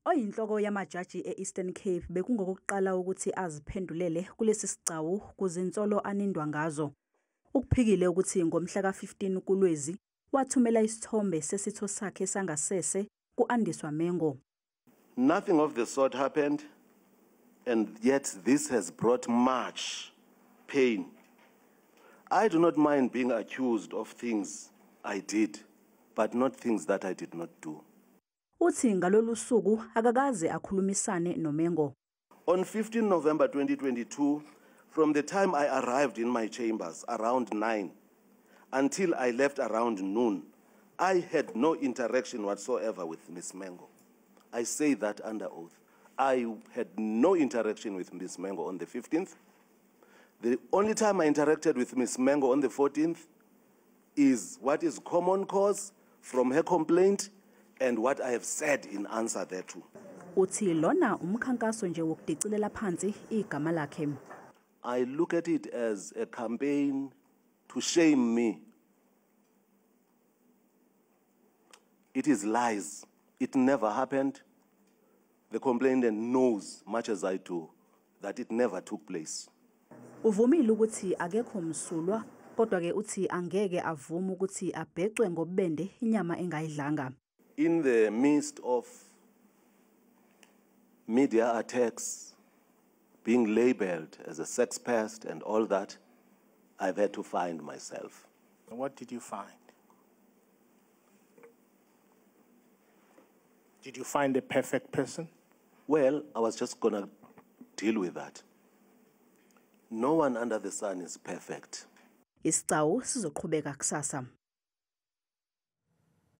Oyinhloko yamajaji e-Eastern Cape bekungokuqala ukuthi aziphendulele kulesi sigcawu kuzinsolo anindwa ngazo. Ukuphikile ukuthi ngomhla ka-15 kuLwezi wathumela isithombe sesitho sakhe sangasese ku-Andiswa Mengo. Nothing of the sort happened, and yet this has brought much pain. I do not mind being accused of things I did, but not things that I did not do. Uthi ngalolu suku akakaze akhulumisane noMengo. On 15 November 2022, from the time I arrived in my chambers around 9 until I left around noon, I had no interaction whatsoever with Ms. Mengo. I say that under oath. I had no interaction with Ms. Mengo on the 15th. The only time I interacted with Ms. Mengo on the 14th is what is common cause from her complaint and what I have said in answer thereto. Uthi lona umkhankaso nje wokudicilela phansi igama lakhe. I look at it as a campaign to shame me. It is lies. It never happened. The complainant knows, much as I do, that it never took place. Uvumile ukuthi akekho umsulwa, kodwa ke uthi angeke avuma ukuthi abhecwe ngobende inyama engayidlanga. In the midst of media attacks, being labeled as a sex pest and all that, I've had to find myself. What did you find? Did you find a perfect person? Well, I was just going to deal with that. No one under the sun is perfect. Isiccawu sizoqhubeka kusasa.